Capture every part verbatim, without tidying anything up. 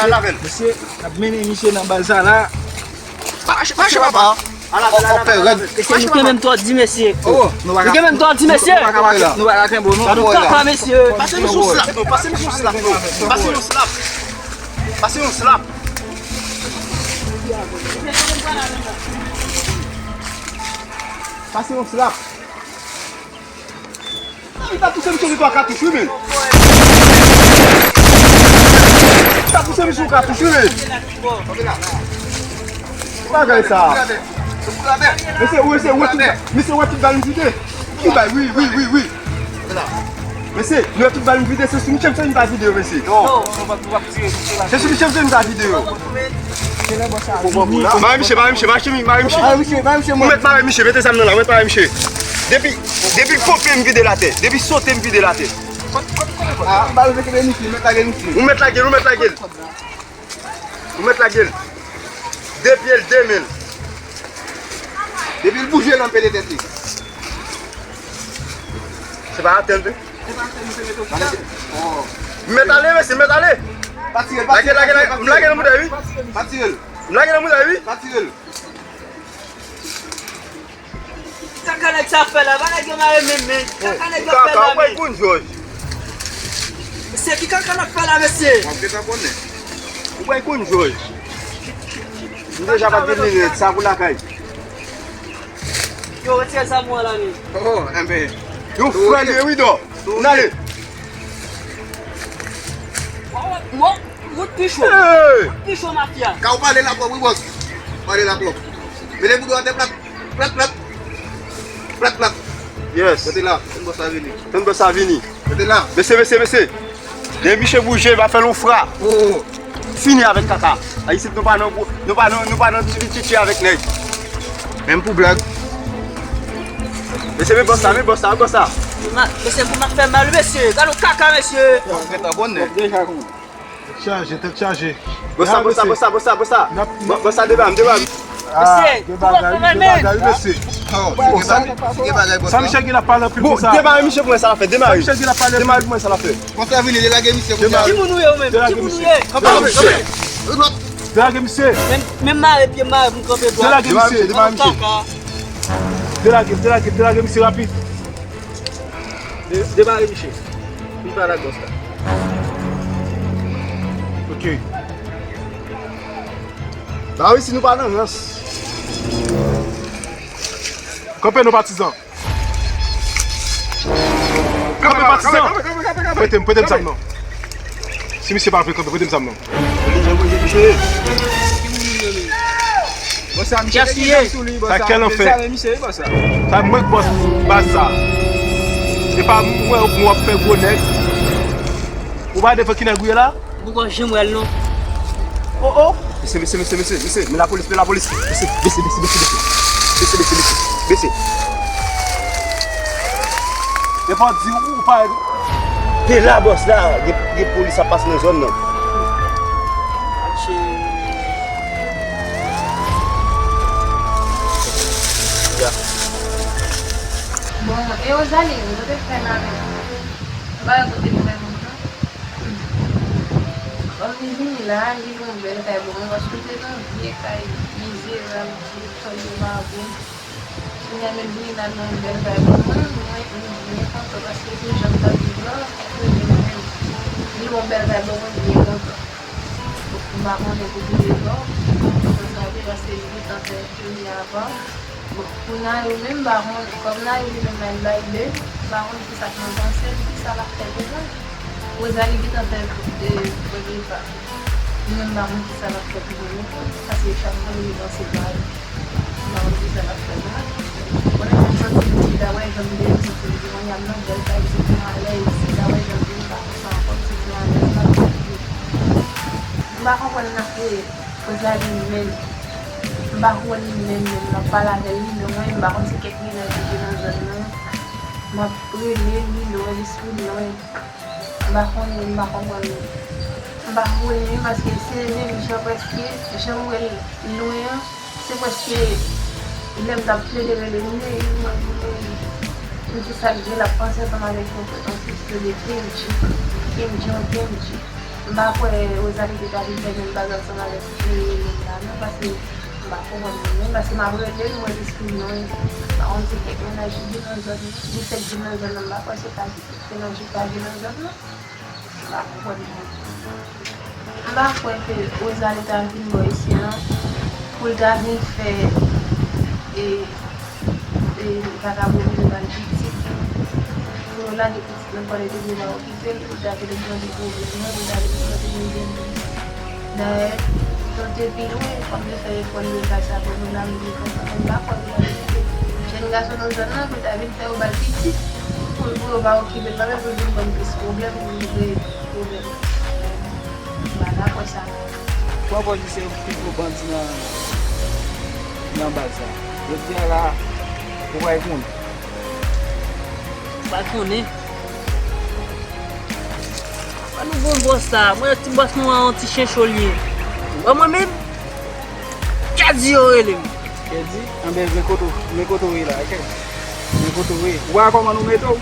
Mesye, n ap mennen misye nan baz sa la. Mache, mache, papa. Ala, ala, ala, ala. Mesye, nou gen menm twò di, mesye. Oh, nou pa ka, nou pa ka pale la. Nou pa ka kenbe w, non. Gade yon kaka, mesye. Pase nou sou slap, non. Pase nou sou slap, non. Pase yon slap. Pase yon slap. Pase yon slap. Li ta pouse misye gen twa katouch, wi, men. Li ta pouse misye yon katouch, wi, men. Ki bagay sa? Mesye, ou, mesye, ou wè tout, mesye, ou wè tout bal m vide. Ki bay, wi, wi, wi, wi. Mesye, nou wè tout bal m vide, se sou misye m fè m ta vide yo, mesye. Non. Se sou misye m fè m ta vide yo. Mare misye, mare misye, mare misye, mare misye. Mare misye, mare misye, ou mèt mare misye, mete zam nan la, ou mèt mare misye. Depi, depi l ponpe m vide l atè. Depi sote m vide l atè. Ah, ba yo kenbe misye, mèt lage misye. Ou mèt lage l, ou mèt lage l. Ou mèt lage l. De pye l, de men l. Depi l bouje l, anpele tèt li. Se pa atè l, wi. M mèt ale, mesye, m mèt ale. Lage, lage, lage. M lage nan moutay, wi. M lage nan moutay, wi. Kaka nèg sa fè la, pa nèg yo mare menm, men. Kaka nèg yo fè la, men. Ou bay kounn jòj. Mesye, ki kaka n ap fè la, mesye? W ap gentan konnen. Ou bay kounn jòj. M deja pa t vin minit, sa pou lakay. Yo, retire zam ou an la, men. Oh, enben. Yon frè li ye, wi, dò. N ale. Mwen, mwen, mwen pi cho. Hey! Pi cho, mafya. Ka ou pale la pwòp, wi, bòs. Pale la pwòp. Mete boudon atè plat. Plat, plat. Plat, plat. Yes. Rete la. Tann bòs la vini. Tann bòs la vini. Rete la. Mesye, mesye, mesye. Depi misye bouje, va fè l yon fra. Oh. Fini avèk kaka. Isit nou pa nan gwo, nou pa nan, nou pa nan ti pititi avèk nèg. Menm pou blag. Mesye, men bòs la, men bòs la, men bòs la. Ma-, mesye, pou m ap fè mal, mesye. Gade yon kaka, mesye. Yo, gentan konnen. Deja konnen. Tèt chaje, tèt chaje. Bòs la, bòs la, bòs la, bòs la, bòs la. Bò-, bòs la, deba m, deba m. Ah, mesye, de bagay, de bagay, wi, mesye. Oh, sa, sa misye gen la pale anpil konsa. Demare misye pou mwen, sa l ap fè, demare. Sa misye gen la pale anpil. Demare pou mwen, sa l ap fè. Konsa vini, delage misye, konsa. Ki moun ou ye, ou menm? Ki moun ou ye? Kanpe, kanpe. Delage misye. Menm, menm mare pye m mare pou m kanpe dwat. Delage misye, demare misye. Delage, delage, delage misye rapid. De-, debare misye. Li pale ak bòs la. Ok. Ba wi, si nou pa nan rans. Kanpe non, patizan. Kanpe, patizan. Prete m, prete m zam nan. Si misye pa vle kanpe, prete m zam nan. Sa kè l an fè. Sa mwen k bòs baz sa. E pa mwen w ap fè gwo nèg. Ou pa devan ki nèg ou ye la? Ou pa janm wè l non. Oh, oh. Mesye, mesye, mesye, mesye, mesye, men lapolis, men lapolis. Mesye, mesye, mesye, mesye, mesye. Mesye, mesye, mesye, mesye. E pa di ou pa. Te la bòs la, gen, gen polis ap pase nan zòn nan. Ya. Bon, e Rosalie, ou te fè nan men. Ba kote nou fè kontan. Kòm li vini la, li lwe yon bèl kay pou mwen, paske m te nan vye kay mizerab, sòl de mawon. Kounye a menm vini la nan yon bèl kay pou mwen, mwen, mwen byen kontan paske se jan m t ap viv la, li lwe yon bèl kay pou mwen, m byen kontan. Bon, m pa konnen pou ki rezon, m kontan sa vre paske li gentan fè premye avan. Bon, pou Nayou menm, m pa konn, kòm Nayou li menm la, li bay de, m pa konn kisa k nan panse l, kisa l ap fè pou mwen. Rosalie gentan fè, e, premye pa. Li menm, m pa konn kisa l ap fè pou mwen non, paske chak fwa li ranse pa l. M pa konn kisa l ap fè pou mwen. Konnen m santi m ti ta wè jan m te santi m te konnya m nan bèl kay, m santi m alèz, m ta wè jan m te, m pa fè sa ankò, m santi m alèz, m pa konn ki. M pa konprann nan, e, Rosalie menm. M pa konn li menm, menm. M ap pale avè l, li lwen. M pa konn se kèk mennaj li gen nan zòn nan. M ap rele l, li lwen, lespri l lwen. M pa konnen, m pa konprann li. M pa konnen, paske se menm jan prèske, jan m wè l lwen an, se prèske lè m t ap plede rele l, wi, wi, wi, wi. M di sa l gen, l ap panse ansanm avèk yon, yon sisyo de Kendji. Kendji, yon Kendji. M pa kwè Rosalie te ka vin fè menm bagay ansanm avèk moun la non, paske m pa konprann mwen menm, paske m ap rele l, m wè li sou non, m pa konn si kèk mennaj li gen nan zòn nan, li fèk vin nan zòn nan, m pa kwè se pa li, se mennaj li pa gen nan zòn nan, m pa konprann mwen. M pa kwè ke Rosalie ta vin bò isi an pou l ta vin fè e, e vagabon vin ba l pitit. Pou yo lage pitit nan kò l epi pou yo pa okipe l, pou l ta vin mande pwoblèm nan, pou l ta vin mande pwoblèm. Dayè, nou te pi lwen, kòm yo fè lekòl yo kay sa pou nou la, nou vin konsa, m pa kwè pou l ta vin kite jèn gason nan zòn nan, pou l ta vin fè yo ba l pitit, pou, pou yo pa okipe l, pa menm pou l vin ban m plis pwoblèm, pou l vin kreye pwoblèm. M pa dakò sa non. Kòman w di se pi gwo bandi nan, nan baz la? Jodi a la, ou pa konnen. Ou pa konnen? Wè nou bon bòs la. Mwen, ti bòs nou an, yon ti chen cho l ye. Wè mwen menm? Kèdi yo rele m. Kèdi? Anben, men kote w, men kote w ye la, ok? Men kote w ye. Ou wè kòman nou mete w?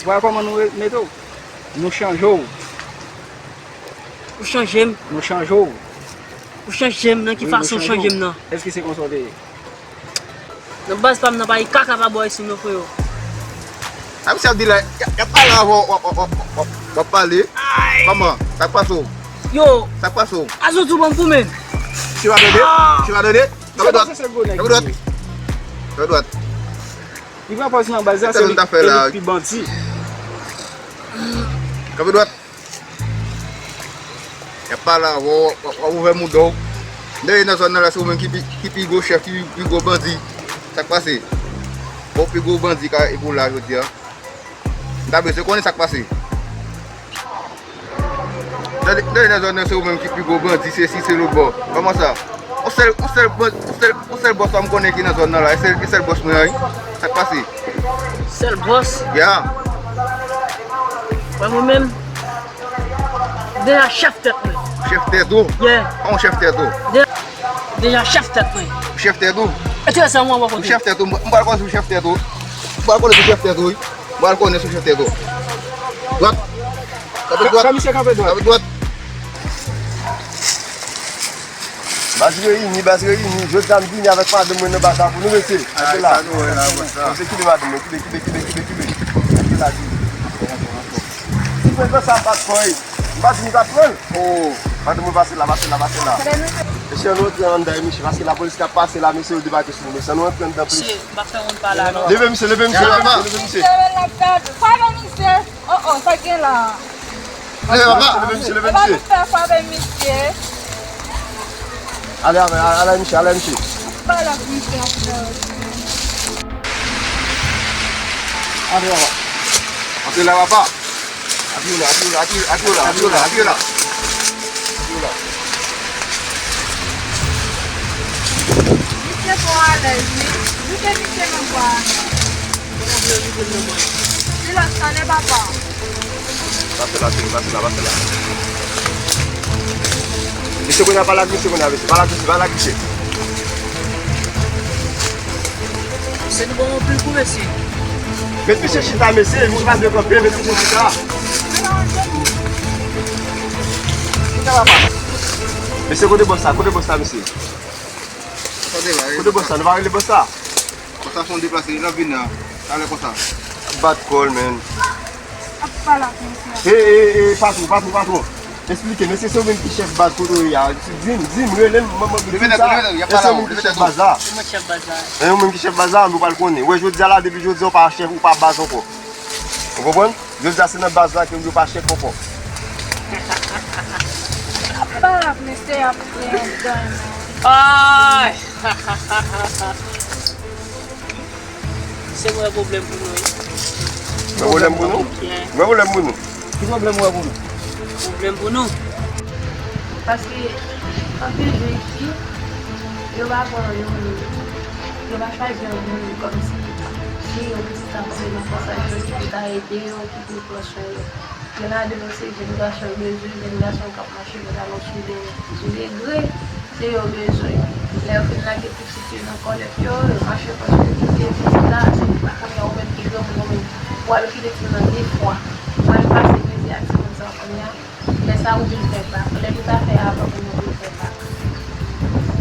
Ou wè kòman nou re-, mete w? Nou chanje w. Ou chanje m? Nou chanje w. Ou chanje m nan ki fason w chanje m nan? Èske se konsa w te ye? Nan baz pa m nan pa gen kaka pa bò isi non, freyo. A misye ap di la, y ap, y ap pale avè w, w ap, w ap, w ap, w ap, w ap pale. Kòman? Sa k pase w? Yo. Sa k pase w? Azo tou ban m goumen. Misye pa tande? Misye pa tande? Kanpe dwat. Kanpe dwat. Kanpe dwat. Li pran pòz nan baz la, se li ki pi bandi. Kanpe dwat. Y ap pale avè w, w ap, w ap ouvè mouda w. Dèyè nan zòn nan la, se ou menm ki pi, ki pi gwo chèf, ki pi gwo bandi. Sa k pase? Bon, pi gwo bandi ka epi w la jodi a. M ta bezwen konnen sa k pase. Dèyè, dèyè nan zòn nan, se ou menm ki pi gwo bandi, se si, se lòt bò. Kòman sa? Yon sèl, yon sèl bòs, yon sèl, yon sèl bòs pa m konnen ki nan zòn nan la. E sèl, e sèl bòs mwen an, wi. Sa k pase? Sèl bòs? Ya. Wè mwen menm, deja chèf tèt mwen. Chèf tèt ou? Yeah. Kòman chèf tèt ou? De-, deja chèf tèt mwen. Chèf tèt ou? Enteresan mwen wè kote. Chèf tèt ou? M pral konnen si w chèf tèt ou. M pral konnen si w chèf tèt ou, wi. M pral konnen si w chèf tèt ou. Dwat. Kanpe dwat. Kanpe, misye kanpe dwat. Kanpe dwat. Baz reyini, baz reyini. Jodi a m vini avèk madanm mwen nan baz la pou nou mesye. Kanpe la. Sa nou wè la konsa. Mesye, kite madanm mwen, kite, kite, kite, kite, kite. Kite la, kite. Si mwen pran sa, m pa t pran l. M pa di m ta pran l. Oh, madanm mwen pase la, pase la, pase la. Mesye, ann rantre anndan, mesye, paske lapolis k ap pase la, mesye, yo debake sou nou. Mesye, ann rantre anndan, please. Mesye, m ap fè moun pale avè w. Leve, mesye, leve, mesye, leve, mesye, leve, mesye. Leve, leve, leve. Leve, papa. Leve, papa. Leve, misye, leve, misye. Ale, ale, ale, misye, ale, misye. Ale, papa. Antre la, papa. Apiye la, apiye la, apiye la, apiye la, apiye la, apiye la. Apiye la. Misye twò alèz, wi. Kite misye nan bwa a non. Silans, tande papa. Pase la, cheri, pase la, pase la. Mesye, kounye a, pale ak misye, kounye a, mesye. Pale ak misye, pale ak misye. Se nou bon anpil pou mesye. Met misye chita, mesye. Misye pa dwe kanpe, met misye chita. Chita, papa. Mesye, kote bòs la? Kote bòs la, mesye? Kote bòs la? Nou pa rele bòs la? Konsa fon deplase, li nan vin nan. Talè konsa. Bat kò l, man. Ap pale ak mesye a. E, e, e, patwon, patwon, patwon. Esplike, mesye, se ou menm ki chèf baz kote w ye a. Di m, di m, rele m, mwen, mwen, di m sa. E se ou menm ki chèf baz la. Se mwen ki chèf baz la. E ou menm ki chèf baz la, nou pral konnen. Wè, jodi a la, depi jodi a, ou pa chèf, ou pa baz ankò. Ou konprann? Jodi a, se nan baz la ke m yo pa chèf ankò. Ap pale ak mesye a pou pran yon gang. Ay! Se mwen pwoblèm pou nou, wi. Mwen pwoblèm pou nou? Mwen pwoblèm pou nou? Ki pwoblèm ou wè pou nou? Pwoblèm pou nou. Paske anpil jèn fi, yo pa pran yon moun, yo pa chwazi yon moun kòmsi se yon pitit ap fè nan konsa, jèn fi ta ede yo, ki pou pran swen yo. Gen ladan yo se jèn gason yo bezwen, jèn gason k ap mache pantalon soule, soule gre, se yo bezwen. Lè yo fin lage pitit yo nan kòlèt yo, yo mache paske yo kite pitit la, se pa kounye a ou menm ki granmoun ou menm, ou al kite timoun nan de fwa, ou al pase mizè ak timoun sa kounye a, lè Sa ou vin fè bak. Lè nou ta fè avan pou nou vin fè bak.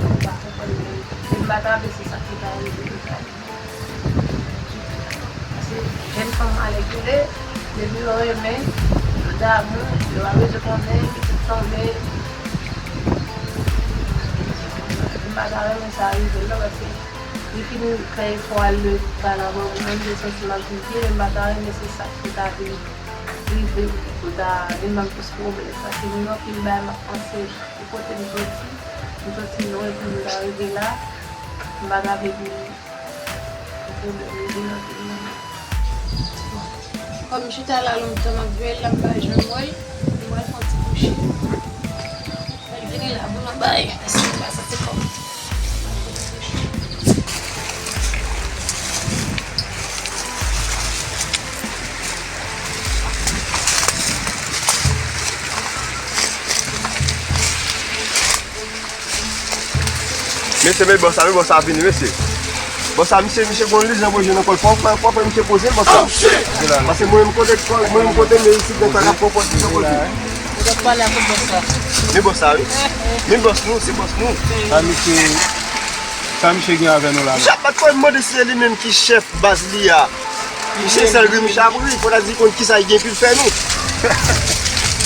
Ou pa konprann, men m pa ta vle se sa ki ta rive nou ta rive. Paske jèn fanm alèkile, depi yo renmen, yo damou, yo pa bezwen konnen ki tout tonbe. M pa ta renmen sa rive l non, paske li fin fè efò al le pale avè w, mwen m te santi m ap viv byen, men m pa ta renmen se sa ki ta vin rive pou ta vin ban m plis pwoblèm. Paske m gen anpil bagay m ap panse pou kote m soti. M soti lwen pou m ta rive la. M pa ta vle pou pwoblèm rive nan vi m. Kòm m chita la lontan, m ap veye l la, m pa janm wè l. M pral fè yon ti kouche. Mwen vini la pou nou bay, paske m pa santi kò m. Mesye, men bòs la, men bòs la ap vini, mesye. Bòs la, misye, misye gon lizan pou jwe nan kò l. Fò, fò, fò, fò misye poze l, bòs la. Paske mwen menm kote, mwen menm kote, men isit, gen sa k ap pran pòz misye poze. Ou t ap pale ak bòs la. Men bòs la, wi. Men bòs nou, se bòs nou. Sa misye, sa misye gen avè nou la menm? Misye ap bat kò, m mande si se li menm ki chèf baz li a. Misye sèl ri, misye ap ri. Fò ta di konn kisa li gen pou l fè nou.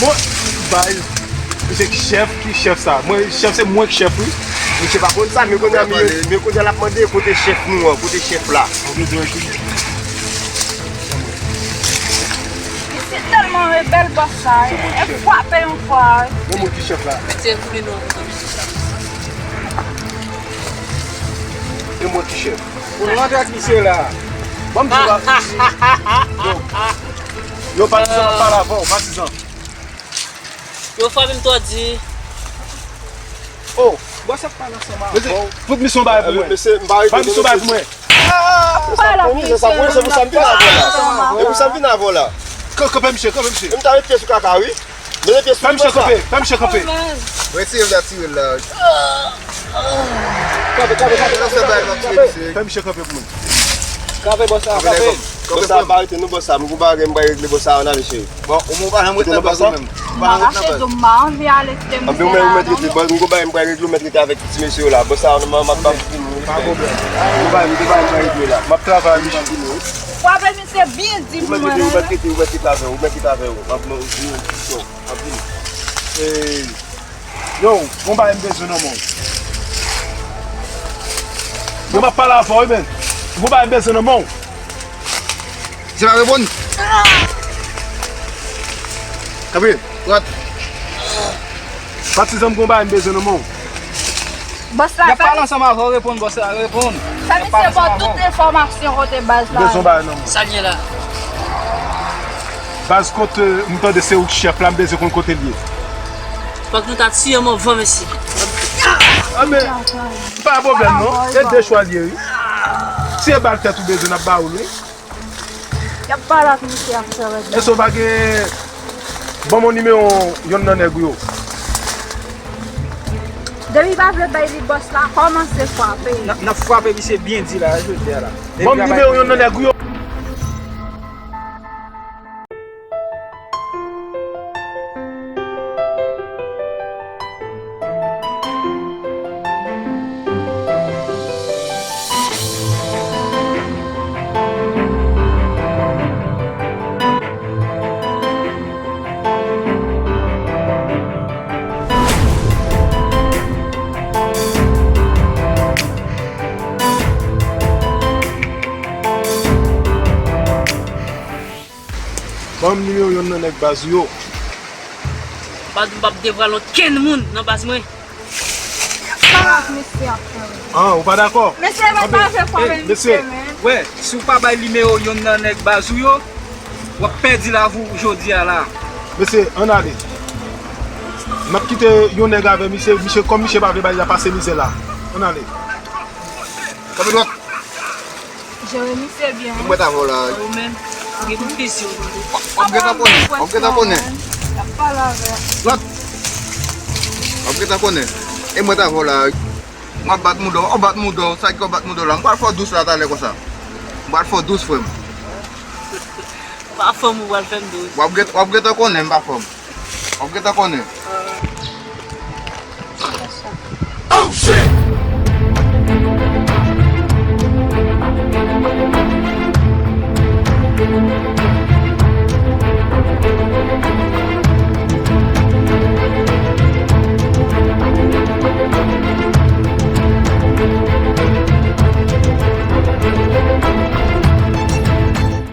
Bon, bay. Misye ki chèf, ki chèf sa? Mwen, chèf, se mwen ki chèf, wi. Misye pa konn sa, men kounye a, men, men kounye a l ap mande kote chèf nou an, kote chèf la. Misye tèlman rebèl bòs sa, e frape yon fwa. Bon, mwen ki chèf la. Se vre non. E mwen ki chèf. Pou nou rantre ak misye la. Ban m di w la. Yo, yo, patizan, m ap pale avè w, patizan. Yo, frape m twò di. Oh, bòs ap pale ansanm avè w. Tout misyon bay pou mwen. Mesye, m pa regle non, mesye. Bay misyon bay pou mwen. Ou pale ak misye menm nan. Se pou sa m vin avè w la. E pou sa m vin avè w la. Kanpe misye, kanpe misye. M ta met pye sou kaka, wi. Mete pye sou li, bòs la. Fè misye kanpe, fè misye kanpe. Retire l la, tire l la. Kanpe, kanpe, kanpe, kanpe, kanpe. Fè misye kanpe pou mwen. Kanpe, bòs la, kanpe. Bòs la, pa rete non, bòs la. M gon bagay m pral regle, bòs la, ann ale, cheri. Bon, ou pa janm rete nan baz ou menm. Ou pa janm rete nan baz. Anpil ou mèt rete, bòs, m gon bagay m pral regle, ou mèt rete avèk ti mesye yo la. Bòs la, m ap ba m fini. Pa pwoblèm. M gon bagay, m gon bagay m pral regle la. M ap travay, wi. Frape misye byen di pou mwen. Ou mèt rete, ou mèt rete avè w, ou mèt rete avè w. M ap, m ap vini. Ey, yo, gon bagay m bezwen nan men w. Yo, m ap pale avè w, wi, men. Gon bagay m bezwen nan men w. Se pa reponn. Kanpe, dwat. Patizan, m gon bagay m bezwen nan men w. Bòs la, y ap pale ansanm avè w, reponn, bòs la, reponn. Sa misye ba w tout enfòmasyon kote baz la. Bezwen bagay nan men w. Sa l ye la? Baz, kote m tande se ou k chèf la, m bezwen konn kote l ye. Fòk nou ta tiye m anvan, mesye. A, men, pa pwoblèm, non. E de chwa l ye, wi. Si e bal tèt ou bezwen, n ap ba ou l, wi. Y ap pale ak misye ap fè rèd la. Èske w pa gen, ban m yon nimewo yonn nan nèg ou yo? Depi pa vle bay li bòs la, kòmanse frape. N ap, n ap frape misye byen di la, jodi a la. Ban m nimewo yonn nan nèg ou yo. Ban m nimewo yonn nan nèg baz ou yo. Baz m p ap devwale okenn moun nan baz mwen. Sa ak mesye ap fè w? An, ou pa dakò? Mesye, mwen pa vle fwa men mesye, men. Wè, si w pa bay nimewo yonn nan nèg baz ou yo, w ap pèdi lavi w jodi a la. Mesye, ann ale. N ap kite yon nèg avè misye, misye, kòm misye pa vle bay la pase mizè la. Ann ale. Kanpe dwat. Jere misye byen. Mwen t avè w la. Ou menm, ou gen pou fizi w. W ap gentan konnen, w ap gentan konnen. L ap pale avè. Dwat. W ap gentan konnen. E mwen t avè w la. M ap bat mouda w, w ap bat mouda w. Sa ki w ap bat mouda w la? M pral fè w dous la talè konsa. M pral fè w dous, frè m. M pa fanm ou pral fè m dous. W ap gen, w ap gentan konnen m pa fanm. W ap gentan konnen.